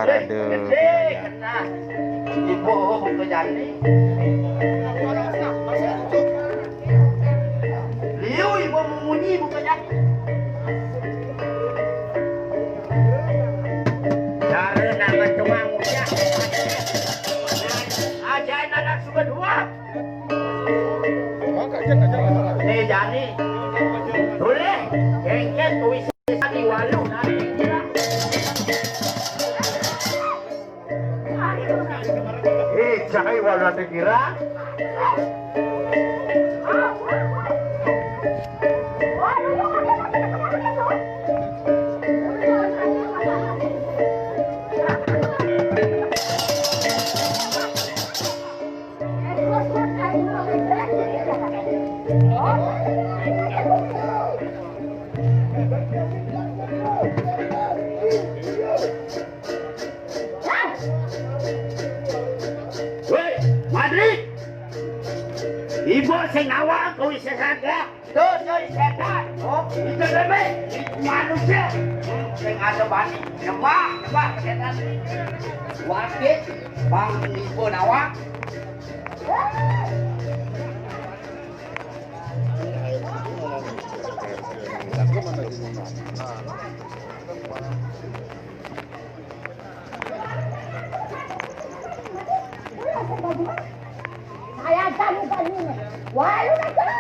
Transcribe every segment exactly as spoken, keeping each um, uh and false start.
Parade. Ibu buka jani. Liu ibu memunyi buka jani. Cara nama tuang ucap. Ajain anak suka dua. Nih, jani. Boleh. Jengket, tuis. Eh, cai walau ada kira. Woi, Madrid. Ibu sing awak kuwi sing ada. Tuh, tuh, setan. Oh, itu lebih manusia. Sing ada bani. Nyembah, nyembah setan. Wakil, bang ibu nawa. Saya tanya tanya. Wah, lu nak tahu?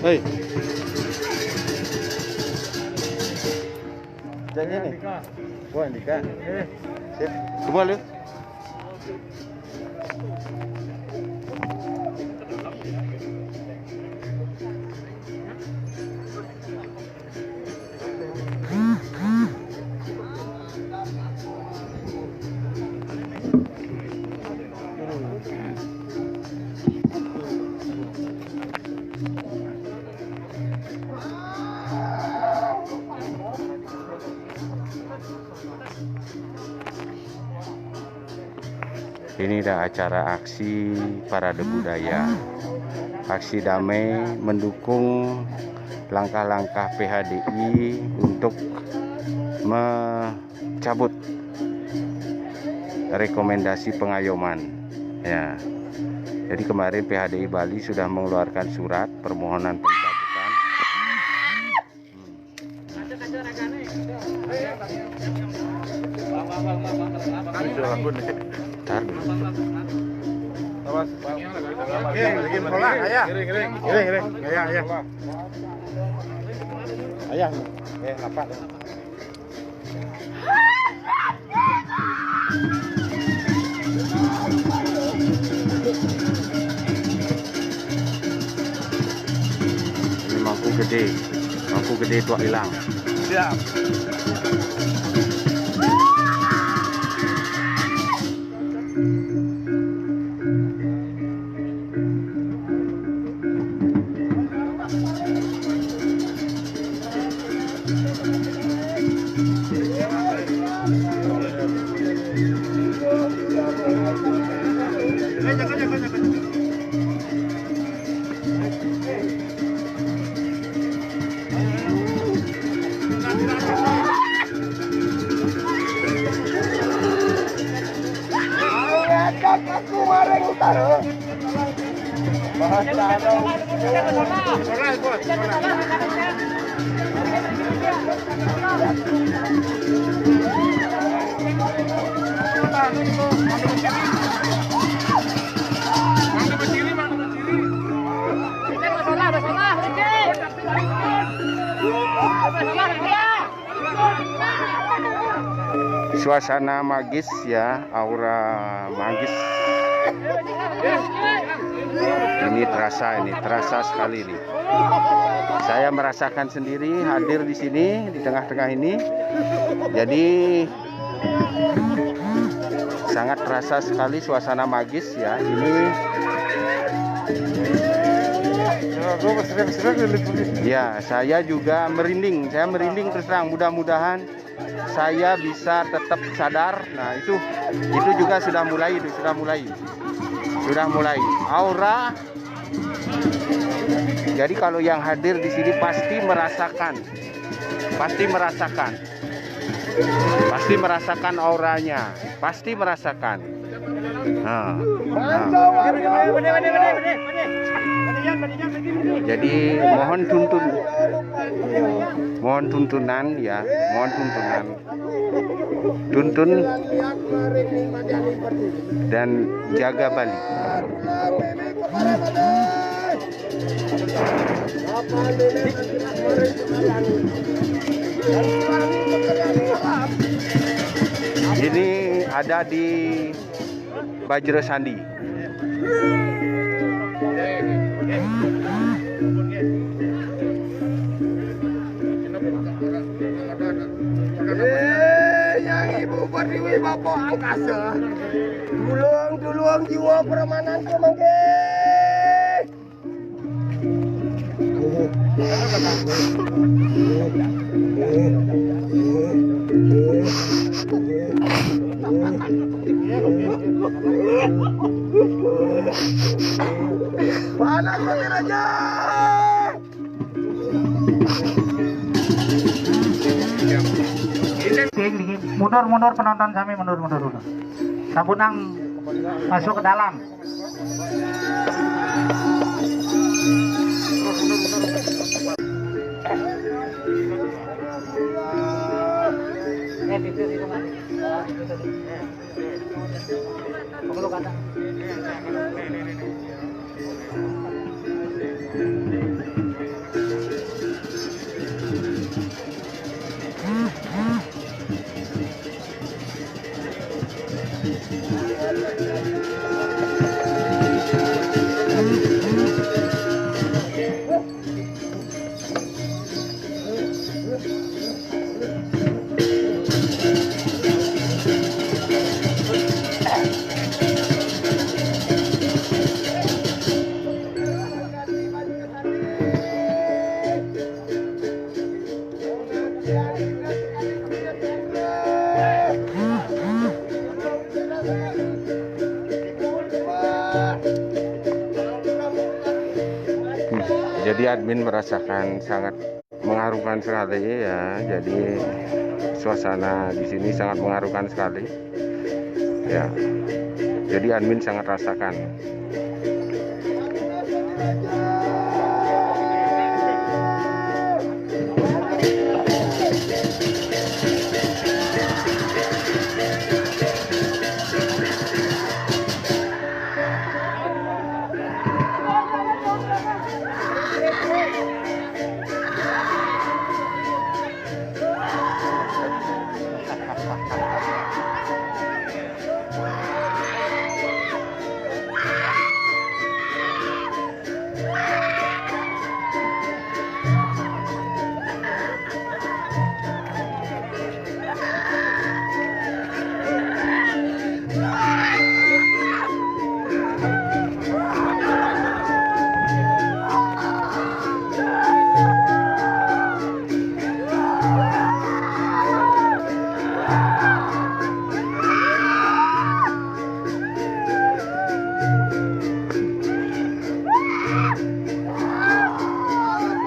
Hei. Jangan ni. Buat Andika. Sip. Semua lu. Ini dah acara aksi parade budaya. Aksi damai mendukung langkah-langkah P H D I untuk mencabut rekomendasi pengayoman. Ya. Jadi kemarin P H D I Bali sudah mengeluarkan surat permohonan pencabutan. Hmm. Tar dulu. Awas, Pak. Oke, lagi bola, ayah. Ngiring, ngiring. Ngiring, ngiring. Ayah, ayah. Ayah, eh, apa? Ini mangku gede, mangku gede tuak bilang. Siap. Aku maring utara. Suasana magis ya, aura magis. Ini terasa, ini terasa sekali nih. Saya merasakan sendiri hadir di sini, di tengah-tengah ini. Jadi sangat terasa sekali suasana magis ya. Ini Ya, saya juga merinding. Saya merinding terus terang. Mudah-mudahan saya bisa tetap sadar. Nah, itu itu juga sudah mulai, itu sudah mulai. Sudah mulai. Aura. Jadi kalau yang hadir di sini pasti merasakan. Pasti merasakan. Pasti merasakan auranya. Pasti merasakan. Nah, nah. Jadi mohon tuntun, mohon tuntunan ya, mohon tuntunan, tuntun dan jaga Bali. Ini ada di Bajra Sandi. Eh, yang ibu pertiwi bapak angkasa. Tulung, tulung jiwa permanan ke mangke. Panas mati raja. Mundur, mundur penonton sami, mundur, mundur, mundur. Sampun nang masuk ke dalam. Jadi admin merasakan sangat mengharukan sekali ya. Jadi suasana di sini sangat mengharukan sekali. Ya. Jadi admin sangat rasakan.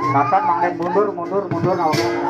Kapan mangkin mundur, mundur, mundur, nggak apa-apa.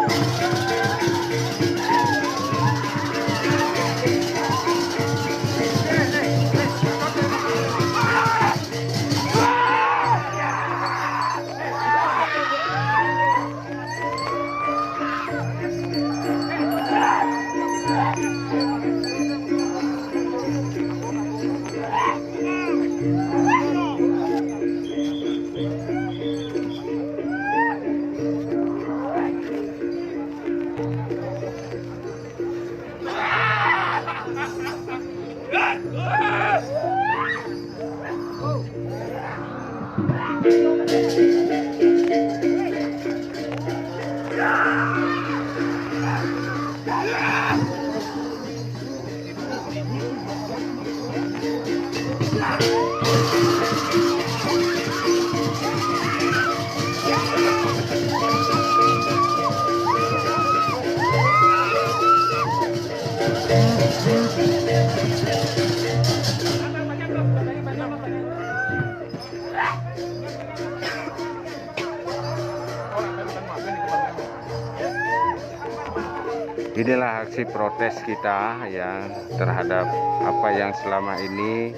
Inilah aksi protes kita, ya, terhadap apa yang selama ini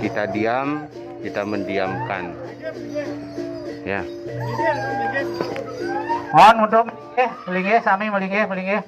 kita diam, kita mendiamkan. Ya. Mohon untuk, eh, melinggih, sami melinggih, melinggih.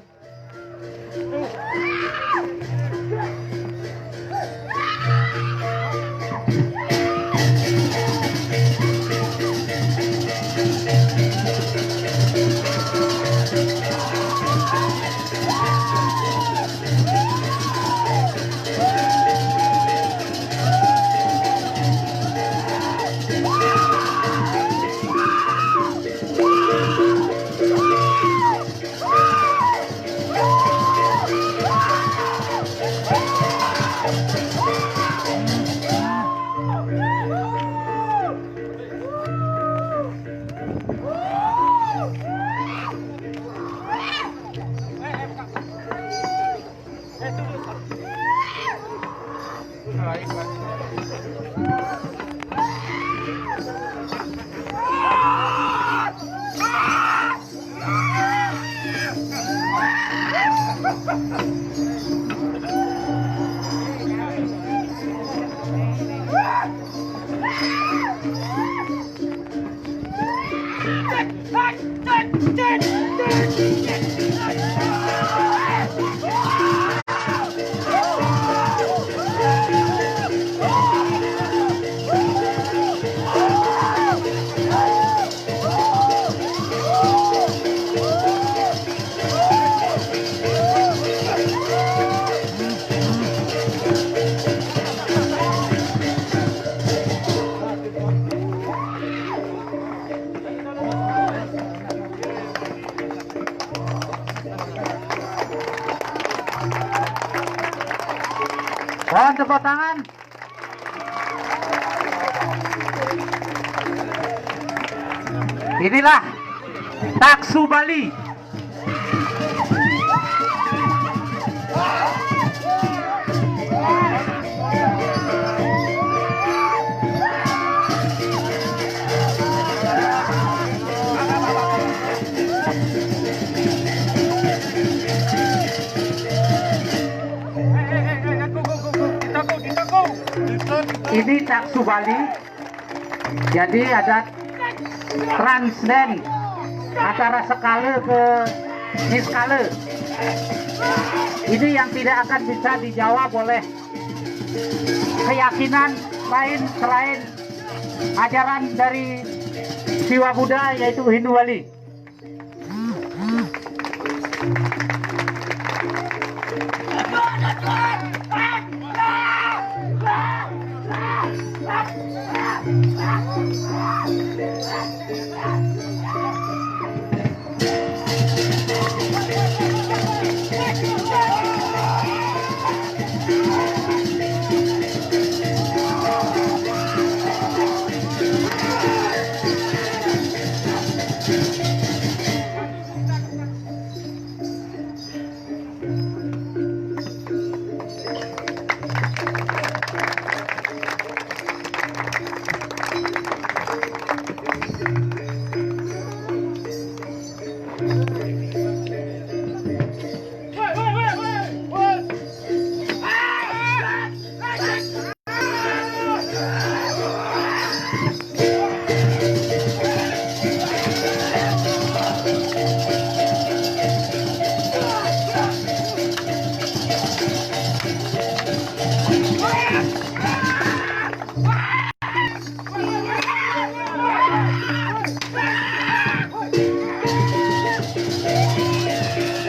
Mohon tepuk tangan. Inilah Taksu Bali. Ini Taksu Bali. Jadi ada transden antara sekala ke niskala. Ini yang tidak akan bisa dijawab oleh keyakinan lain selain ajaran dari Siwa Buddha, yaitu Hindu Bali.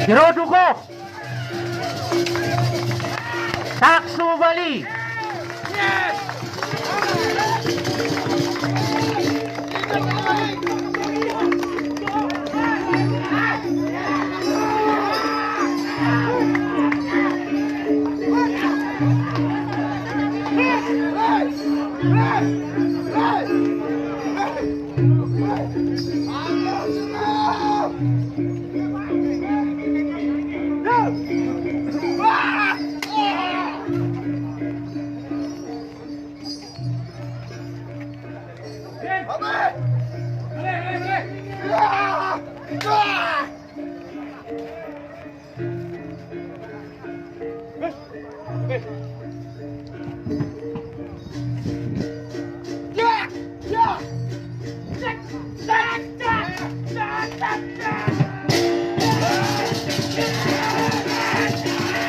Jero dukuh. Taksu Bali.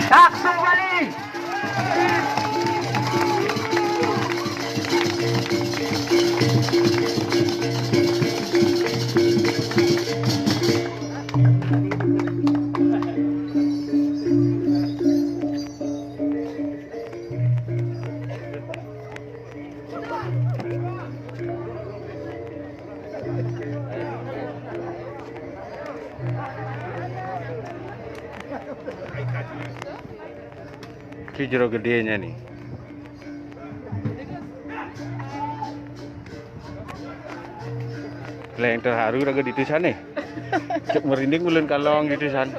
Taksu Bali. Ki jero gedenya nih. Leng terharu raga di tusan nih. Cek merinding ulun kalong di tusan.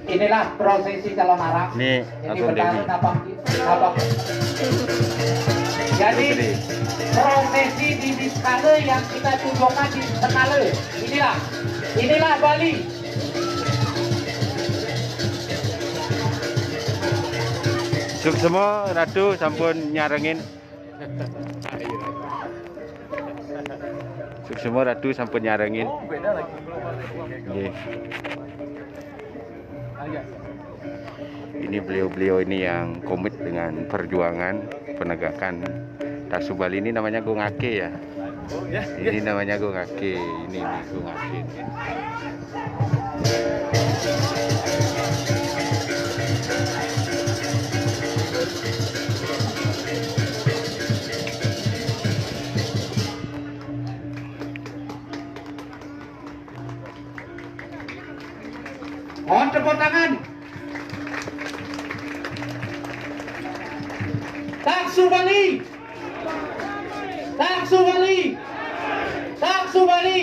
Inilah prosesi calon arang. Nih, Ini Agung benar Dewi. Napak, napak. Jadi Gede. Prosesi di Niskala yang kita tunjukkan di Sekala. Inilah, inilah Bali. Suksma Ratu sampun nyarengin. Suksma Ratu sampun nyarengin. Nggih. Ini beliau-beliau ini yang komit dengan perjuangan penegakan Taksu Bali. Ini namanya Gung Ake ya. Ini namanya Gung Ake. Ini, ini Gung Ake. Mohon tepuk tangan. Taksu Bali. Taksu Bali. Taksu Bali.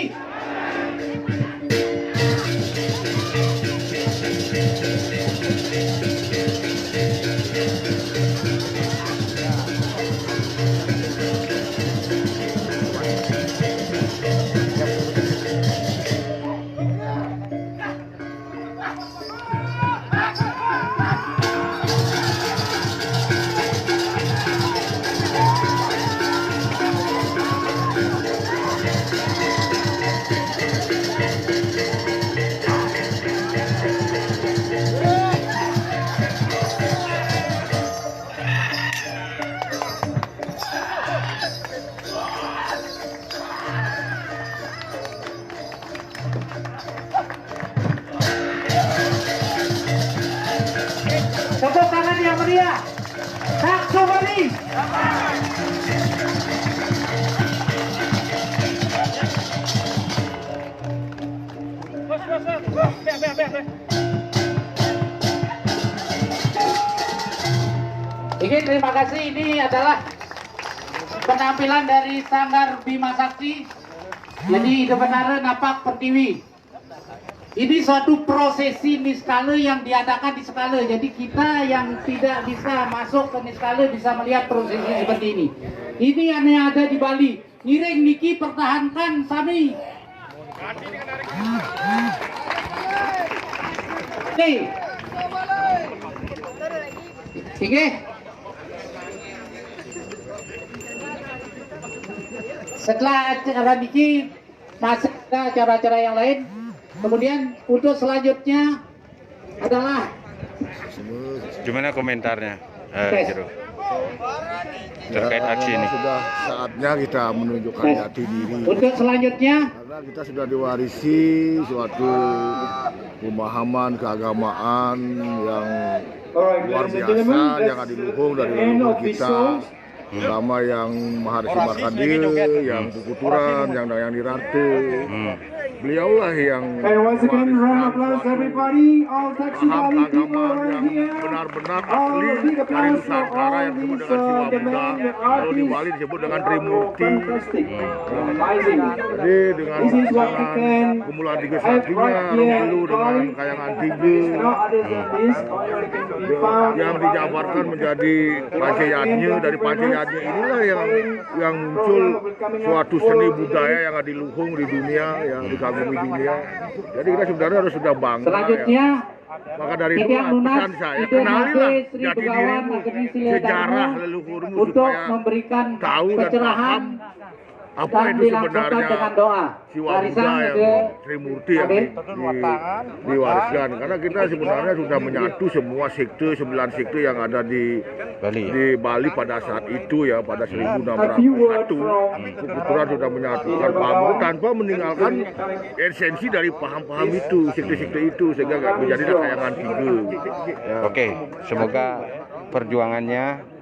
Tepuk tangan yang meriah. Taksu Bali. Oke, terima kasih. Ini adalah penampilan dari Sanggar Bima Sakti. Jadi, Ida Betara Napak Pertiwi. Ini suatu prosesi Niskala yang diadakan di Sekala. Jadi, kita yang tidak bisa masuk ke Niskala bisa melihat prosesi seperti ini. Ini yang ada di Bali. Ngiring niki pertahankan sami. Oke. Oke. Setelah acara niki masih ada acara-acara yang lain. Kemudian untuk selanjutnya adalah Gimana komentarnya? Eh, Tes. Jero. Terkait aksi ini. Sudah saatnya kita menunjukkan Tes. Jati diri. Untuk selanjutnya Karena kita sudah diwarisi suatu pemahaman keagamaan yang luar biasa, yang adiluhung dari leluhur kita, terutama yang Maharsi Markandeya, yang Puputuran, yang Dayang Dirarte. Hmm. Beliaulah yang And once again, round of applause, mewariskan everybody. All Taxi paham Bali people keagamaan are yang here. benar-benar All asli big dari applause for Nusantara all yang disebut these dengan uh, Siwa the Buddha. men, the Kalau di artists. Bali disebut dengan Trimurti. Fantastic, amazing. Jadi dengan This is what we dengan can Kumulatiga have Santinya, right here in Rongkelu dengan Bali. Kayangan It's Tiga. not other than this. Only can be found Yang in dijabarkan Bali. Menjadi Panca Yadnya. Dari Panca Yadnya inilah yang yang muncul suatu seni budaya yang diluhung di dunia, yang dikagumi dunia. Jadi kita sebenarnya harus sudah bangga. Selanjutnya, Ya. Maka dari itu titiang lunas pesan saya, Ida kenalilah Nabe Sri jati Begawan dirimu, Agni Sile sejarah Dharma leluhurmu untuk supaya memberikan tahu dan pencerahan paham apa dan itu dilanjutkan sebenarnya dengan doa. Siwa Barisan Buddha yang Ida Trimurti yang Nabe. di- di- diwariskan. Karena kita sebenarnya sudah menyatu semua sekte, sembilan sekte yang ada di Bali. di Bali pada saat itu, ya, pada A few words seribu enam ratus satu. from Kebetulan sudah menyatukan Pak Guru tanpa meninggalkan esensi dari paham-paham itu, sekte-sekte itu, sehingga nggak menjadi Kayangan Tiga. Ya. Oke, semoga perjuangannya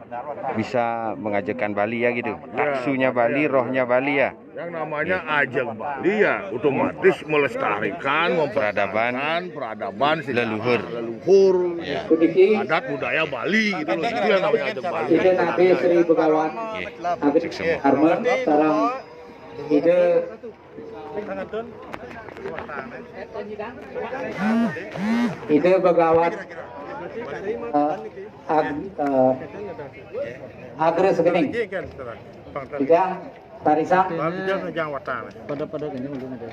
bisa mengajarkan Bali ya gitu. Taksunya Bali, rohnya Bali ya. Yang namanya ajeng Bali ya otomatis melestarikan, mempertahankan peradaban sejarah Leluhur. leluhur. Ya. Puniki Adat budaya Bali gitu loh. Itu yang namanya ajeng Bali. Ida Nabe Sri Begawan Agni Dharma sareng Ida Ida Begawan eh, Ag, eh, Agres Gening. Tiga Tarisan. Pada-pada gini mungkin ada.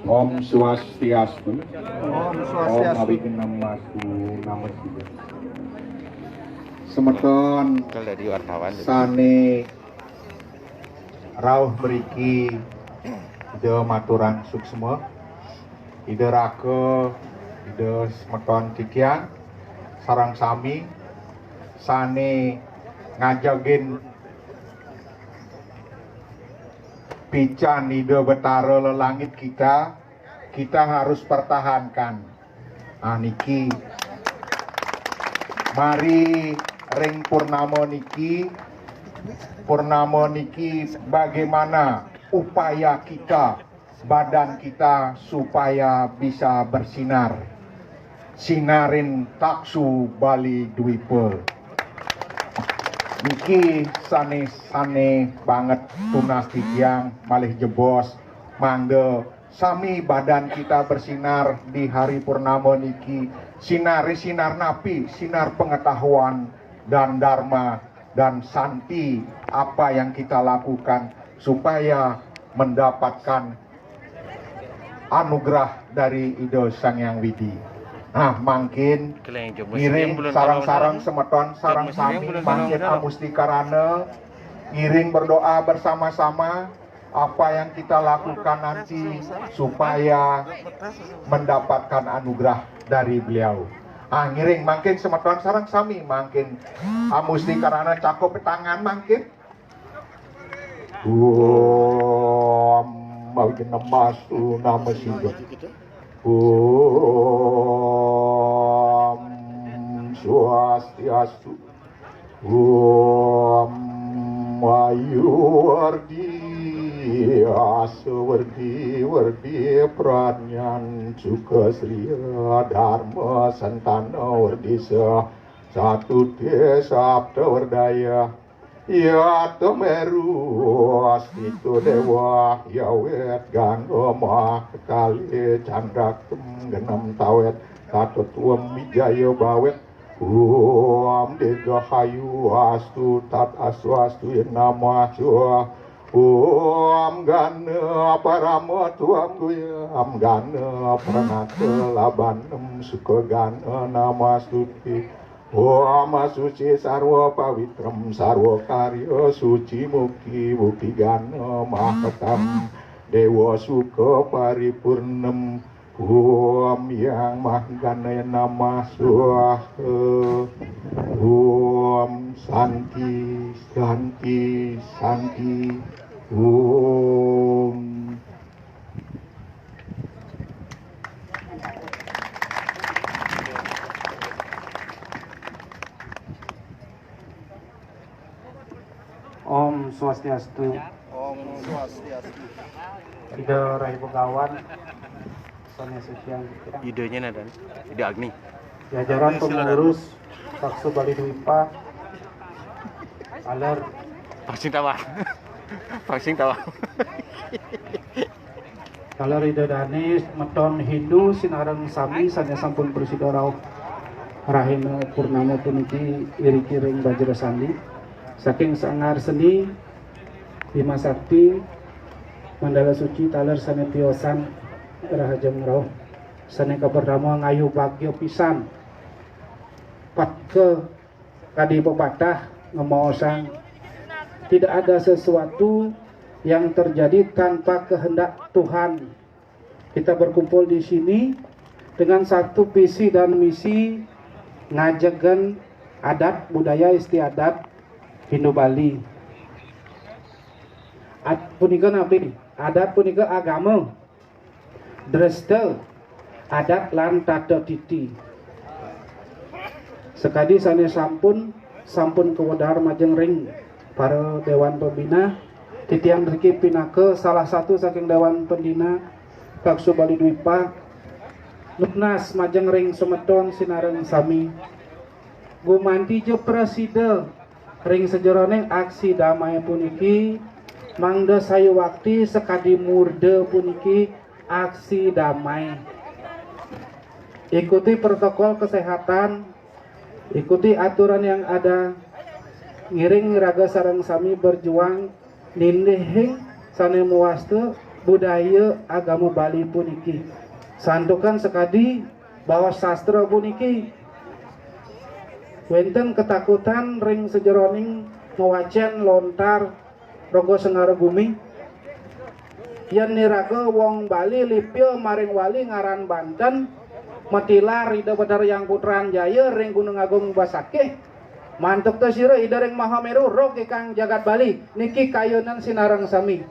Om Swastiastu. Om Swastiastu. Awignamastu Namo Sidha. Semeton Kalau dari wartawan. Sane rauh mriki Ida maturang suksma, Ida Raka, Ida semeton titiang sareng sami sane ngajegin pican Ida Betara lelangit kita, kita harus pertahankan. Ah, niki mari ring purnama niki, purnama niki bagaimana upaya kita, badan kita supaya bisa bersinar. Sinarin Taksu Bali Dwipa. Niki sane-sane banget tunas titiang malih jebos mangga sami badan kita bersinar di hari purnama niki. Sinari sinar napi, sinar pengetahuan dan dharma dan santi apa yang kita lakukan supaya mendapatkan anugerah dari Ida Sang Hyang Widi. Nah, mangkin ngiring sarang-sarang semeton sarang sami mangkin amusti karana ngiring berdoa bersama-sama apa yang kita lakukan nanti supaya mendapatkan anugerah dari beliau. Ah, ngiring mangkin semeton sarang sami mangkin amusti karana cakup tangan mangkin. Om Awignamastu Namo Sidha. Om Swastiastu. Om Ayu Wardi Asa Wardi Wardi Pradnyan Sukasriya Dharma Santana Wardisa Satuti Sapta Wardaya Yata Meru Astita Dewa Yawet Gangga Mahakali Candraktem Genem Tawet Katutwem Wijaya Bawet Om Dirgahayu Astu Tat Astu Astu Namah Swaha. Om Gana Parama Tuam Guyam Gana Pranata Labanem Suka Gana Namastuti. Om Suci Sarwa Pawitram Sarwa Karya Suci Muki Muki Gana Mahakam Dewa Suka Paripurnem. Om Yang Mahagana Namah Swaha. Om Santi Santi Santi. Om. Swastiastu. Om Swastiastu. Ida Rai Begawan, Sonia Sucian. Idenya nadan, Ida Agni. Jajaran pengurus Paksu Bali Dwipa, aler. Parsing tawa. Parsing tawa. Kalau Ida Danis, meton Hindu sinareng sami sané sampun prasida rauh rahina purnama puniki iriki ring Bajra Sandi. Saking Sanggar Seni, Bima Sakti, Mandala Suci taler sané tiosan rahajeng rauh. Sané kapertama ngayu bagya pisan. Patka kadi pepatah ngemaosang, tidak ada sesuatu yang terjadi tanpa kehendak Tuhan. Kita berkumpul di sini dengan satu visi dan misi ngajegen adat budaya istiadat Hindu Bali. Ad-, punika napi? Adat punika agama, dresta, adat lan tata titi. Sakadi sané sampun, sampun kawedar majeng ring para dewan pembina, titiang driki pinaka salah satu saking dewan pembina Paksu Bali Dwipa, nunas majeng ring semeton sinareng sami. Gumanti ja prasida ring sajeroning aksi damai puniki, mangda sayuwakti sakadi murda puniki aksi damai. Ikuti protokol kesehatan, ikuti aturan yang ada, ngiring raga sareng sami berjuang nindihing sané mawasta budaya agama Bali puniki. Santukan sakadi baos sastra puniki, wénten ketakutan ring sajeroning mawacén lontar raga sengara gumi. Yén iraga wong Bali lipia maring wali ngaran Banten, matilar Ida Betara Hyang Putran Jaya ring Gunung Agung Basakih, mantuk ta sira Ida ring Mahameru, rug ikang jagat Bali. Niki kayunan sinareng sami.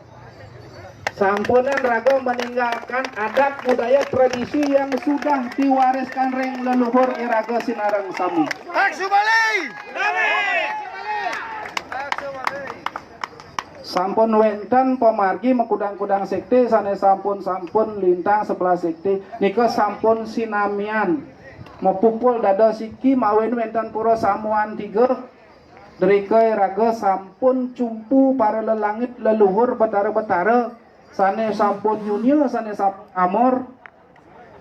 Sampunang raga meninggalkan adat budaya tradisi yang sudah diwariskan ring leluhur iraga sinareng sami. Paksu Bali! Sampun wénten pamargi makudang-kudang sékti sané sampun-sampun lintang sebelas sékti. Nika sampun sinamian mapupul dados siki, mawinan wénten pura samuan tiga. Drika iraga sampun cumpu para lelangit leluhur betara-betara sané sampun nyunia, sané sampun amor.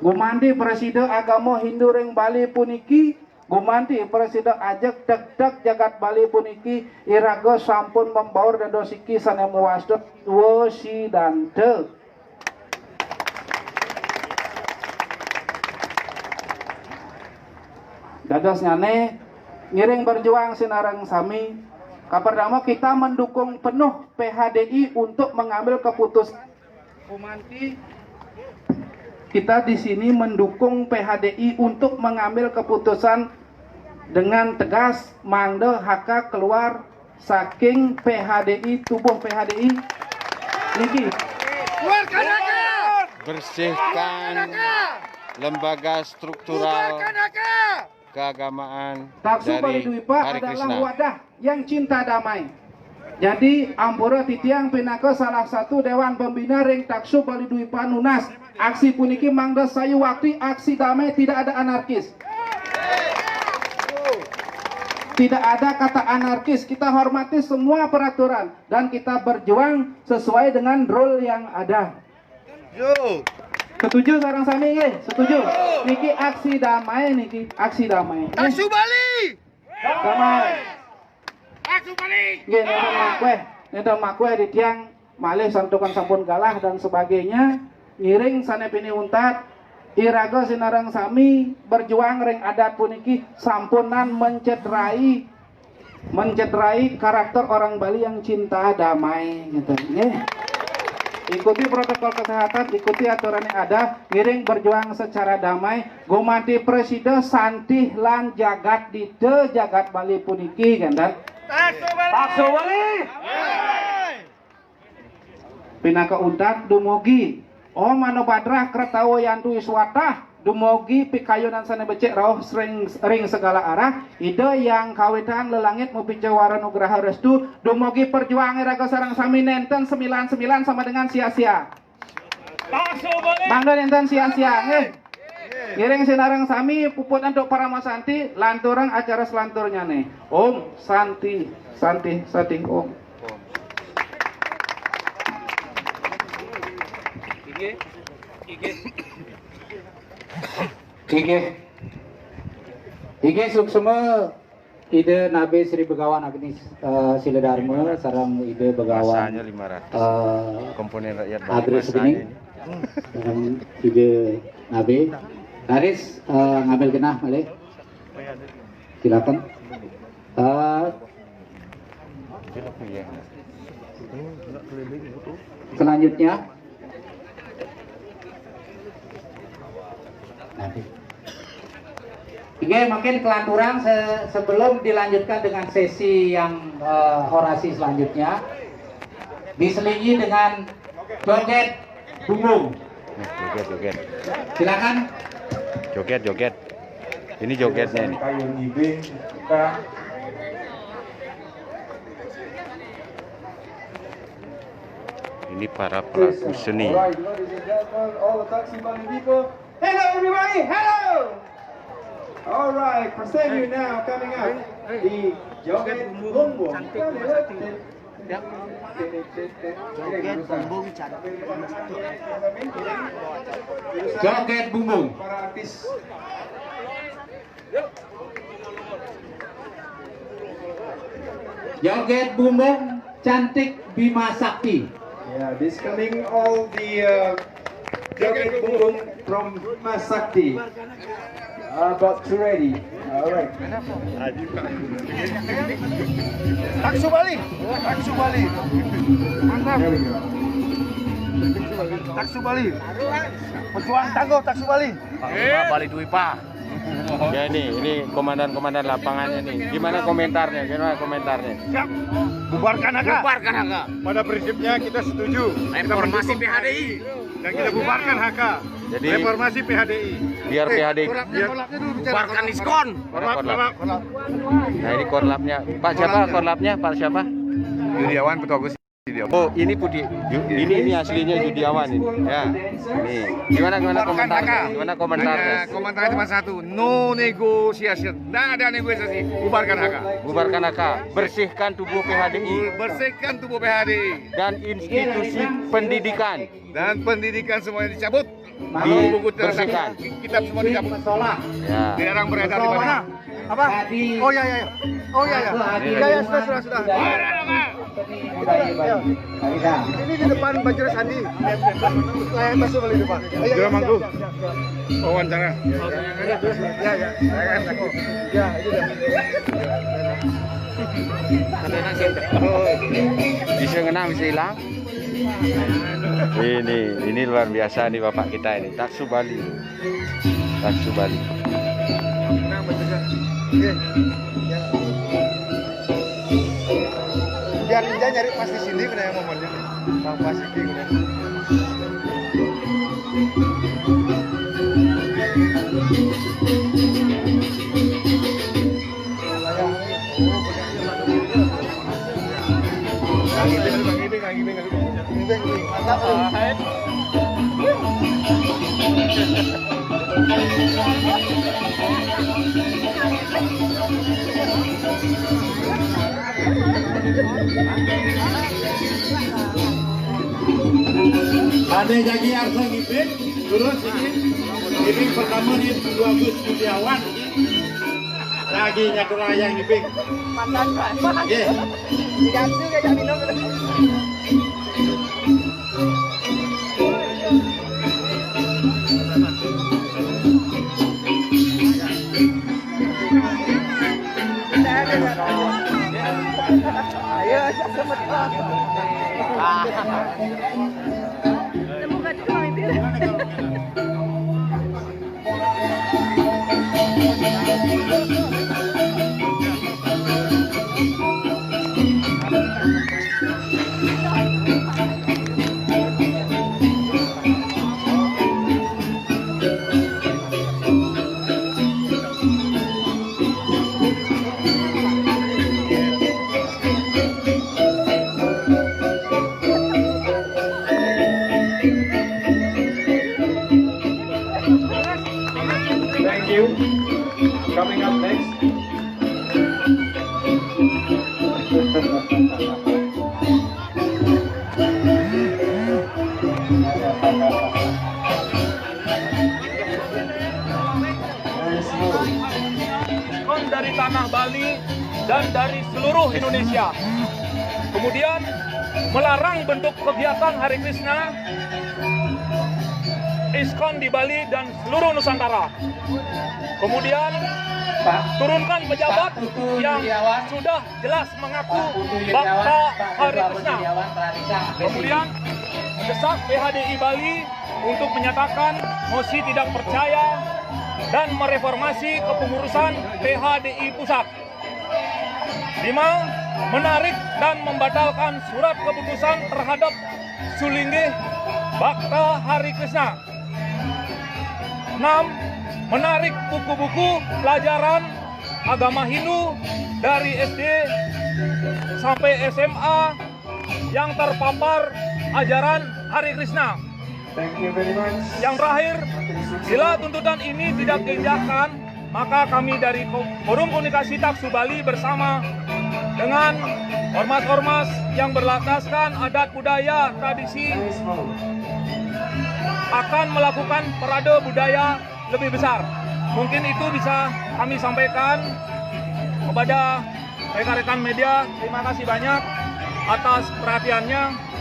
Gumanti prasida agama Hindu ring Bali puniki, gumanti prasida ajeg degdeg jagat Bali puniki, iraga sampun membaur dados siki sané mawasta Siwa Sidanta. Dadosnyané, ngiring berjuang sinareng sami. Kapertama, kita mendukung penuh P H D I untuk mengambil keputusan. Gumanti, kita di sini mendukung P H D I untuk mengambil keputusan dengan tegas, mangda H K keluar saking P H D I, tubuh P H D I niki. Keluarkan H K! Bersihkan Keluarkan H K! Lembaga struktural Bubarkan H K! Keagamaan Taksu dari Bali Dwipa Hare adalah Krishna. Wadah yang cinta damai. Jadi, ampura titiang pinaka salah satu dewan pembina ring Taksu Bali Dwipa nunas aksi puniki mangda sayuwakti aksi damai, tidak ada anarkis. Tidak ada kata anarkis. Kita hormati semua peraturan dan kita berjuang sesuai dengan rule yang ada. Yo. Setuju sareng sami nggih? Setuju. Niki aksi damai niki, aksi damai. Taksu Bali. Damai. Taksu Bali. Nggih, nénten makuéh, nénten makuéh titiang malih santukan sampun galah dan sebagainya. Ngiring sané pinih untat, iraga sinareng sami berjuang ring adat puniki sampunang mencederai, mencederai karakter orang Bali yang cinta damai, gitu, nggih. Ikuti protokol kesehatan, ikuti aturan yang ada, ngiring berjuang secara damai, gumanti prasida santih lan jagat dita jagat Bali puniki, kénten. Taksu Bali. Taksu Bali. Pinaka untat dumugi. Om Mano Badrah Kretawa Yantu Iswatah. Dumogi pikayunan sane becik rauh ring, ring segala arah, Ida Hyang Kawitan Lelangit mupica wara nugraha restu, dumogi perjuang iraga sareng sami nenten semilan-semilan sama dengan sia-sia. Mangda nenten sia-sia, nggih. Ngiring sinareng sami puput antuk Parama Santi, lanturang acara selanturnyane. Om Santi, Santi, Santi, Om. Inggih. Inggih, suksma Ida Nabe Sri Begawan Agni, eh, Sila Dharma sareng Ida Begawan, eh, Agri Sebening sareng Ida Nabe. Raris, eh, ngambil genah malih. Silakan. Eh, selanjutnya. Oke, mungkin kelanturan se- sebelum dilanjutkan dengan sesi yang, eh, orasi selanjutnya, diselingi dengan joget bumbung. Nah, joget, joget. Silakan. Joget, joget. Ini jogetnya ini. Kayu ngibing, kita. Ini para pelaku seni. Alright, ladies and gentlemen, all the Taksubali people. Hello, everybody. Hello. Alright, present you now, coming up, the Joget Bumbung. Joget Bumbung. Para artis. Joget Bumbung Cantik Bima Sakti. Yeah, this coming all the, uh, Joget Bumbung from Bima Sakti. About to ready. Alright. Taksubali. Taksubali. Mantap. Taksubali. Pejuang tangguh Taksubali. Pak Bali Dwipa. Ya, ini, ini komandan-komandan lapangannya nih. Gimana komentarnya? Gimana komentarnya? Siap. Bubarkan H K. Bubarkan H K. Pada prinsipnya kita setuju. Reformasi P H D I. Dan kita bubarkan H K. Jadi reformasi P H D I. Biar P H D I. Bubarkan diskon. Korlap, korlap. Nah, ini korlapnya. Pak siapa korlapnya? Pak siapa? Yudiawan, Ketua Agus. Oh, ini Budi. Ini, ini aslinya Yudiawan ini. Ya. Nih. Gimana, gimana komentar? Gimana komentar? Komentar cuma satu. No negotiation. Nggak ada negosiasi. Bubarkan H K. Bubarkan H K. Bersihkan tubuh P H D I. Bersihkan tubuh P H D I. Dan institusi pendidikan. Dan pendidikan semuanya dicabut. Dibersihkan. Kitab semua dicabut. Ya. Dilarang beredar di mana? Apa? Oh, ya, ya, ya. Oh, ya, ya. Ya, ya, sudah, sudah, sudah. Ini di depan Bajra Sandi. Saya masuk balik depan. Ayo, segera manggung. Wawancara. Ya, ya. Ya, itu dah. Bisa ngenang, bisa hilang. Ini, ini luar biasa nih Bapak kita ini, Taksu Bali. Taksu Bali. Biar Inja nyari pas di sini, kena yang mau mandi. Pas di sini, kena. Ada jagi arsa ngibing, terus ini, ini pertama nih dua Gus Juliawan. Lagi nyatur ayah ngibing. Makan, Pak. Nggih. Tidak suka, tidak minum. Ayo, ajak sama. Temu ka tukang itu. Diskon dari tanah Bali dan dari seluruh Indonesia. Kemudian, melarang bentuk kegiatan Hari Krishna, ISKCON di Bali dan seluruh Nusantara. Kemudian, turunkan pejabat yang sudah jelas mengaku bakta Hari Krishna. Kemudian, mendesak P H D I Bali untuk menyatakan mosi tidak percaya dan mereformasi kepengurusan P H D I pusat. Lima, menarik dan membatalkan surat keputusan terhadap Sulinggih Bakta Hari Krishna. Enam, menarik buku-buku pelajaran agama Hindu dari S D sampai S M A yang terpapar ajaran Hari Krishna. Thank you very much. Yang terakhir, bila tuntutan ini tidak diindahkan, maka kami dari Ko- Forum Komunikasi Taksu Bali bersama dengan ormas-ormas yang berlandaskan adat budaya tradisi akan melakukan parade budaya lebih besar. Mungkin itu bisa kami sampaikan kepada rekan-rekan media. Terima kasih banyak atas perhatiannya.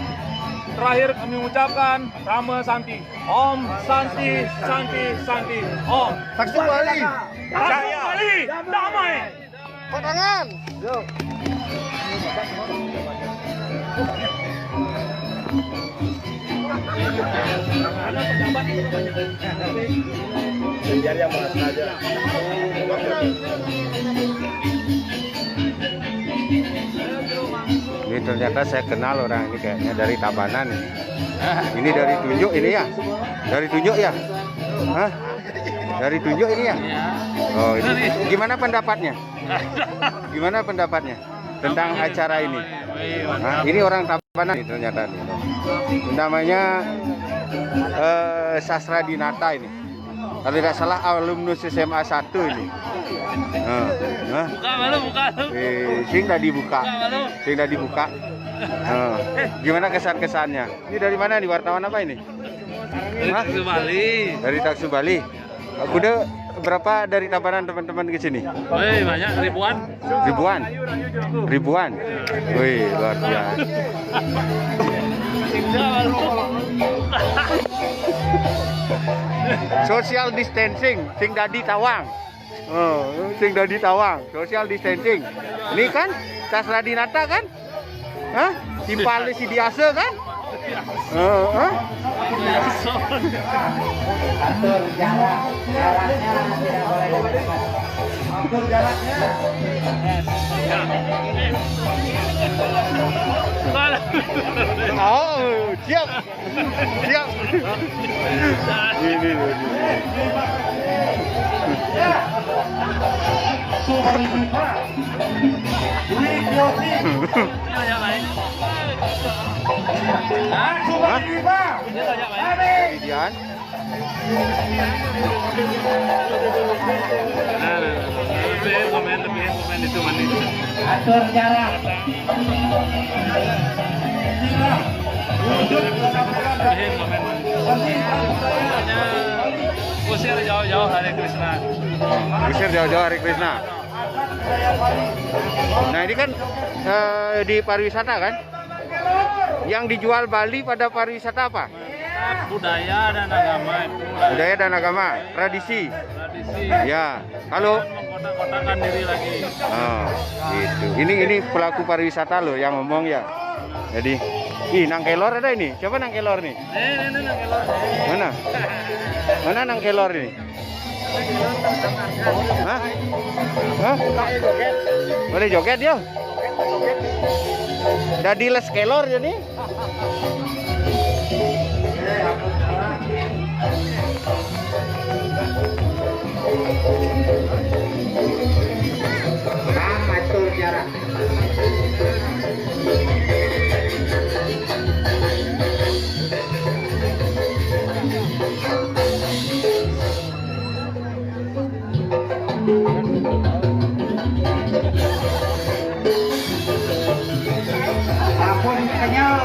Terakhir, kami ucapkan Rama Santi. Om Santi, Santi, Santi. Om. Taksu Bali. Taksu Bali. Damai. Padangan. Ini ternyata saya kenal orang ini, kayaknya dari Tabanan ini. Ini dari Tunjuk ini ya? Dari Tunjuk ya? Hah? Dari Tunjuk ini ya? Iya. Oh, ini. Gimana pendapatnya? Gimana pendapatnya tentang acara ini? Wih, wih, mantap. Nah, ini orang Tabanan ini ternyata nih. Namanya eh, Sastra Dinata ini. Kalau tidak salah alumnus S M A satu ini. Nah, nah. Buka malu, buka malu. Eh, sing tadi buka. Buka malu. Sing tadi buka. Nah, gimana kesan-kesannya? Ini dari mana nih, wartawan apa ini? Hah? Dari Taksu Bali. Dari Taksu Bali. Kuda berapa dari Tabanan teman-teman ke sini? Woi, banyak, ribuan. Ribuan. Ribuan. Wih, luar biasa. Social distancing, sing dadi tawang. Oh, sing dadi tawang, social distancing. Ini kan Sastra Dinata kan? Hah? Timpal si biasa kan? Heeh. Atur jarak, jaraknya tidak boleh dekat. Atur jaraknya. Oh, siap. Siap. Ini, ini. Hah? Kemudian? Nah, nah, nah, nah. Lebih komen, lebih komen itu manis. Atur jarak. Lebih komen manis. Pokoknya usir jauh-jauh Hare Krishna. Usir jauh-jauh Hare Krishna. Nah, ini kan eh, di pariwisata kan? Yang dijual Bali pada pariwisata apa? Budaya dan agama itu. Budaya dan agama, tradisi. Tradisi. Ya, kalau mengkotak-kotakan diri lagi. Oh, gitu. Ini ini pelaku pariwisata loh yang ngomong ya. Jadi, ih, nang kelor ada ini. Siapa nang kelor nih? Eh, ini, ini nang kelor. Mana? Mana nang kelor ini? Hah? Hah? Boleh joget ya? Jadi les kelor ya nih. Nah, atur jarak. Ampun kenyal,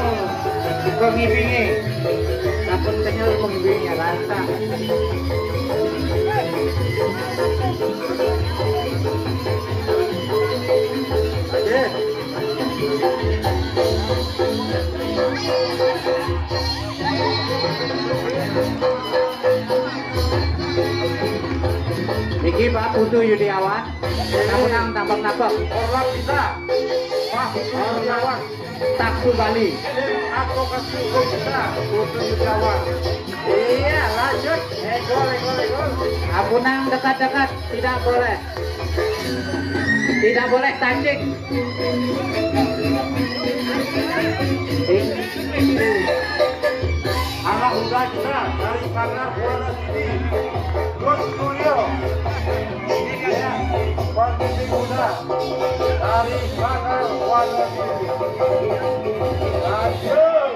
kok ngibingi. Ampun Bantang. Niki Pak Putu Yudiawan. Nang menang tambak-tambak. Ormas kita. Pak Putu Yudiawan. Taksu Bali. Advokasi hukum kita, Putu Yudiawan. Iya, lanjut. Egol, egol, egol. Amunang dekat-dekat, tidak boleh. Tidak boleh touching. Anak muda kita dari Sanggar Buana City. Gus Tulio. Ya, politisi muda dari Sanggar Buana City. Lanjut.